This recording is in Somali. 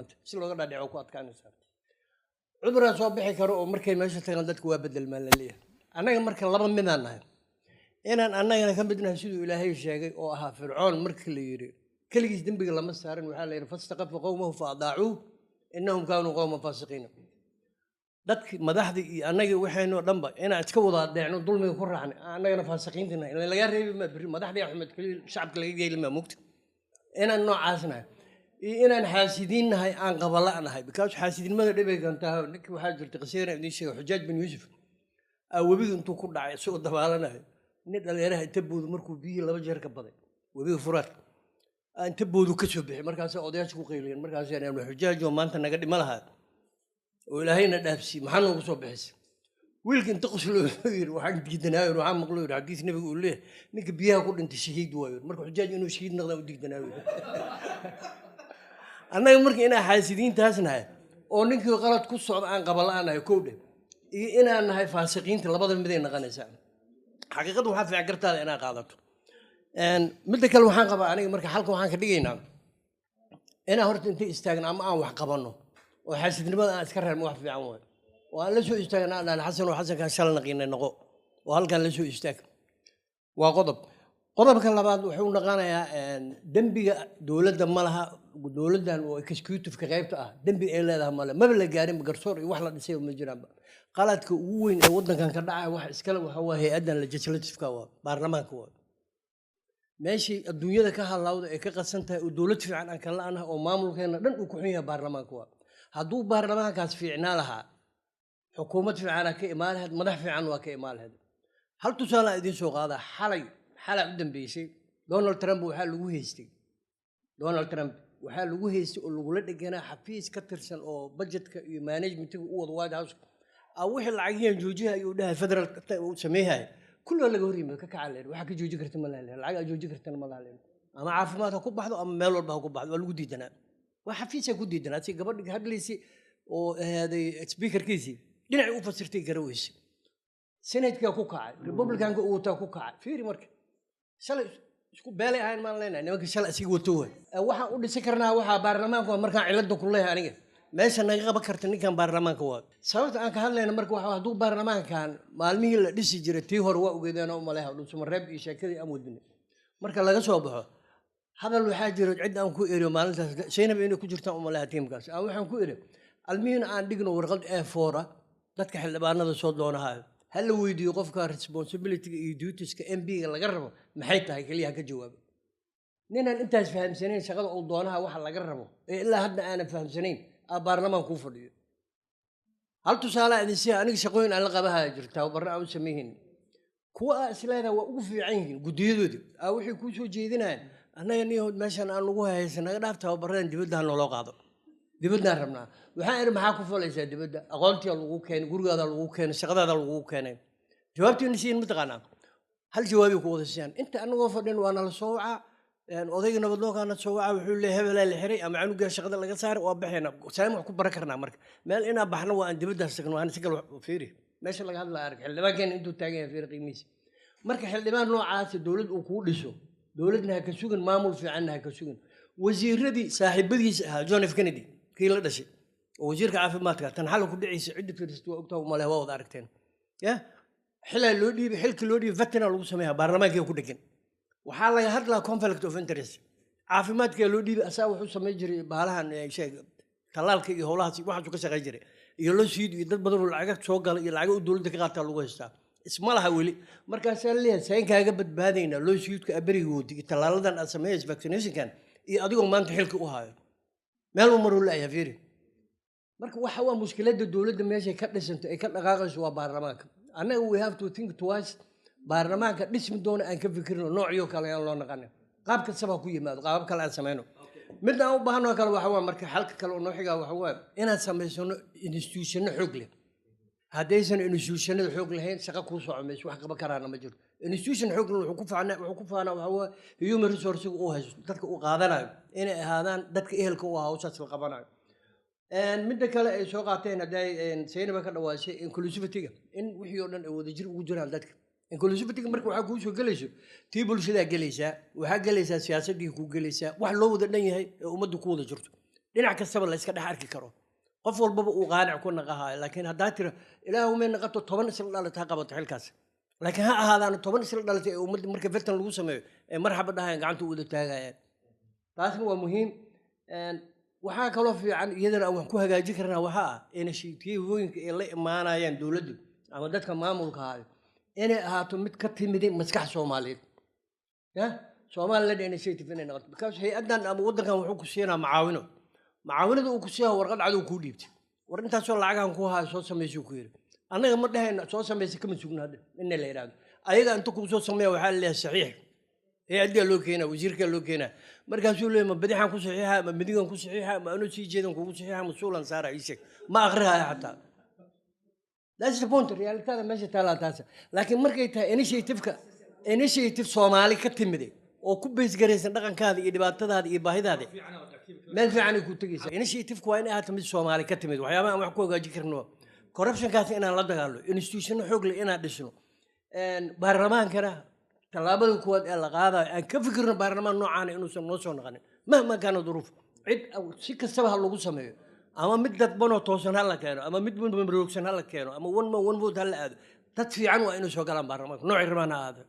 Maanta si looga dhaadhico ku adkaanaysaa. Cuduraa soo bixi karo oo markay meesha tagaan dadku waa bedelmaan la leeyahay. Annaga marka laba midaan nahay: inaan annagana ka mid nahay siduu Ilaahay sheegay oo ahaa Fircoon markii la yidhi keligiis dembiga lama saarin, waxaa la yidhi فاستخف قومه فأطاعوه إنهم كانوا قوما فاسقين. Dadki madaxdii iyo annagii waxaynoo dhanba inaan iska wada adeecno, dulmiga ku raacnay, annagana faasiqiintina ila lagaa reebi maa berri madaxdii Axmed keliya shacabka laga yeeli maa mugta. Inaan noocaas nahay iyo inaan xaasidiin nahay, aan qabala nahay, because xaasidnimada dhibay kantaa. Ninkii waxaa jirta qisayana idiin sheega, Xujaaj bin Yuusuf aa webiga intuu ku dhacay isagoo dabaalanayo, nin dhalinyaraha inta boodu markuu biyihii laba jeer ka baday webiga Furaad aa inta boodu ka soo bixi. Markaasay odayaasha ku qayliyeen, markaasay dhaheen, "Xujaaj oo maanta naga dhima lahaa oo Ilaahayna dhaafsiiy, maxaa noogu soo bixisay?" Wiilka inta qoslo wuxuu yidhi, "Waxaan diidanaayo, waxaan maqlo," yidhi, "xadiis nabiga uu leeyahay ninka biyaha ku dhintay shahiid waayo. Marka Xujaaj inuu shahiid noqdaan u diidanaayo." Annaga marka inaan xaasidiintaas nahay oo ninkii qalad ku socda aan qaba nahay kow dheh, iyo inaan nahay faasiqiinta, labada miday noqonaysaa. Xaqiiqadu waxaa fiican gartaada inaad qaadato. Midda kale waxaan qabaa aniga marka xalka waxaan ka dhigaynaa inaan horta inta istaagno ama aan wax qabanno oo xaasidnimada aan iska reerno. Wax fiican waayo oo aan la soo istaagno, aan dhahan, "Xasan oo Xasankaan shala naqiinay noqo oo halkaan la soo istaag." Waa qodob. Qodobka labaad wuxuu noqonayaa dembiga dowladda ma laha. Dowladdan oo executive-ka qaybta ah dembi ay leedahay male, maba la gaarin garsoor iyo wax la dhisay ma jiraanba. Qaladka ugu weyn ee waddankan ka dhacaya wax iskale waxa waa hay-addan legislative-ka, waa baarlamaanka. Waa meeshii adduunyada ka halawda ay ka qasan tahay oo dowlad fiican aan kala la'nahay oo maamulkeena dhan uu ku xun yahay baarlamaanka. Waa hadduu baarlamaankaas fiicnaa lahaa, xukuumad fiicanaa ka imaan lahayd, madax fiican waa ka imaan lahayd. Hal tusaale aan idiin soo qaadaa. Xalay, xalay u dambeysay, Donald Trump waxaa lagu haystay, Donald Trump waxaa lagu haystay oo lagula dheganaa xafiis ka tirsan oo budgetka iyo managementiga u wada White House a wixii lacagiyan joojiha ayuu dhahay federal uu sameeyhay kulloo laga hor yimid. Ka kaca leen, waxaa ka jooji karta ma laha, lacag aa jooji kartana ma laha, ama caafimaad ha ku baxdo ama meel walba ha ku baxdo. Waa lagu diidanaa, waa xafiisaa ku diidanaa. Si gabadhi hadlaysay oo ahaaday speakerkiisii dhinacii u fasirtay garaweyse, senatekaa ku kacay, Republicanka uu wataa ku kacay. Fiiri marka, shalay isku beelay ahayn maan leenahay nimanka shalay isiga wato. Waay waxaan u dhisi karnaa waxaa baarlamaanka waa markaan cilada ku leeyahay aniga meesha naga qaban karta ninkan baarlamaanka. Waa sababta aan ka hadlayna. Marka waxa hadduu baarlamaankan maalmihii la dhisi jiray tii hore waa ogeedeen oo umaleha Dhuusamareeb iyo sheekadii aan wadinay marka laga soo baxo. Hadal waxaa jiro cid aan ku eriyo maalintaas, Zaynab inay ku jirtaan umaleha tiimkaas aan waxaan ku eri, almihiina aan dhigno warqad A4 ah, dadka xildhibaanada soo doonahayo ha la weydiiyo qofka responsibilityga iyo dutieska MP-ga laga rabo maxay tahay, keliya ha ka jawaabo. Ninaan intaas fahamsanayn shaqada uu doonaha waxa laga rabo ee ilaa hadda aanan fahamsanayn aa baarlamaan kuu fadhiyo. Hal tusaale idin siya: aniga shaqooyin aan la qabahaya jirta, tababarro aan u samayhin, kuwa aa isleedaha waa ugu fiican yihiin guddiyadoodii aa waxay kuu soo jeedinayaan, "Annaga niyahood meeshan aan lagu haysan naga dhaaf, tababaradan dibadda ha nooloo qaado, dibaddaan rabnaa." Waxaan idhi, "Maxaa ku falaysaa dibadda? Aqoontiyaa lagu keenay, gurigaada lagu keenay, shaqadaada lagu keenay." Jawaabtiina siin mataqaanaa? Hal jawaabay ku wada siiyaan: "Inta anagoo fadhin waa nala soo wacaa, odayga nabaddoonkaana soo wacaa, wuxuu leeyahay hebelaa la xiray ama canugaa shaqada laga saaray, waa baxayna. Saan wax ku baran karnaa marka meel inaan baxno waa aan dibaddaas tagno." Waan si kale fiiri meesha laga hadlaya, arag xildhibaankeena intuu taagan yahay, fiiri qiimihiisa. Marka xildhibaan noocaasa dowlad uu kuu dhiso, dowladna ha ka sugin, maamul fiicanna ha ka sugin. Wasiiradii saaxiibadiisa ahaa, John F Kennedy kii la dhashay oo wasiirka caafimaadka tan xalka ku dhacaysa, cidda fiirsata waa ogtaha umale, waa wada aragteen ya. Xilaa loo dhiibay, xilka loo dhiibay vetting lagu sameeya, baarlamaankii ku dhegan. Waxaa laga hadlaa conflict of interest. Caafimaadkaa loo dhiibay, asaa wuxuu samayn jiray baalahan sheeg tallaalka iyo howlahaas, waxaasuu ka shaqayn jiray iyo loo siid iyo dad badan oo lacaga soo gala iyo lacaga u dowladda ka qaataa lagu haystaa. Isma laha weli. Markaasaa leeyahay, seen kaaga badbaadaynaa loo siidka aberiga wadi iyo tallaaladan aad sameeyaysa, vaccinationkan iyo adigoo maanta xilka u hayo? Meel uu maruu la'yahay, fiiri. Marka waxa waa mushkiladda dowladda meeshay ka dhisanto ay ka dhaqaaqayso waa baarlamaanka. Annaga we have to think twice. Baarlamaanka dhismi doona aan ka fikirno noocyo kale aan loo naqanin, qaab kastaba ha ku yimaado, qaabab kale aan samayno. Midda aan u baahanoo kale waxa waa marka xalka kale oo noo xigaa waxa waa inaan samaysano institutionno xoog leh. Haddaysan institutionada xoog lahayn, shaqo kuu soco mayso, wax qaban karaana ma jiro. Institution xoog leh wuxuu ku faanaa waxa waa human resourcega uu haysto, dadka uu qaadanayo inay ahaadaan dadka ehelka u ah hawshaas la qabanayo. Midda kale ay soo qaateen hadday Saynaba ka dhawaashay, inclusivity-ga, in wixii oo dhan ay wadajir ugu jiraan dadka. Inclusivity-ga marka waxaa kuu soo gelayso tii bulshadaa gelaysaa, waxaa gelaysaa siyaasaddii kuu gelaysaa, wax loo wada dhan yahay ee ummadda ku wada jirto. Dhinac kastaba la iska dhex arki karo, qof walbaba uu qaanic ku naqahayo. Laakiin haddaa tira, Ilaahu may naqato, 10 isla dhalata ha qabato xilkaas, laakiin ha ahaadaan 10 isla dhalatay ee ummadda marka vetting lagu sameeyo ee marxaba dhahayaan, gacanta u wada taagayaan. Taasna waa muhiim. Waxaa kaloo fiican iyadana aan wax ku hagaajin karnaa waxaa ah initiative-ooyinka ay la imaanayaan dowladdu ama dadka maamulka hayo inay ahaato mid ka timiday maskax Soomaaliyeed, ya Somaliland initiative inay noqoto, because hay-addan ama waddankan wuxuu ku siinaa macaawino. Macaawinada uu ku siinaa, warqad cadow kuu dhiibtay, war intaasoo lacagahan ku hayo, soo samaysuu ku yidhi. Annaga ma dhahayna soo samaysa, kama sugna hadda inna la yidhahdo. Ayaga inta kuu soo sameeya, waxaa la leeyahay saxiix. Hay-addiyaa loo keenaa, wasiirkaa loo keenaa, markaasuu leeyahay, ma bidixaan ku saxiixa, ma midigan ku saxiixa, ma anuu sii jeedan kugu saxiixa, ma suulan saara, ii sheeg. Ma aqrihaya xataa. That's the point. Realitada meesha taalaa taasa. Laakiin markay tahay initiative-ka initiative Soomaali ka timiday oo ku base garaysan dhaqankaada iyo dhibaatadaada iyo baahidaada, meel fiicanay ku tegaysaa. Initiative-ku waa inay ahaato mid Soomaali ka timid. Waxyaabaha aan wax ku hagaajin karno, corruptionkaas inaan la dagaalno, institutiono xoog leh inaan dhisno, baarlamaankana tallaabada kuwaad ee la qaadayo aan ka fikirno baarlamaan noocaana inuusan noo soo noqonin, mahma kaana duruuf, cid si kastaba ha lagu sameeyo, ama mid dadbanoo toosan ha la keeno, ama mid maroogsan ha la keeno, ama one man one vote ha la aado, dad fiican waa inay soo galaan baarlamaanka, noocay rabaan ha ahaado.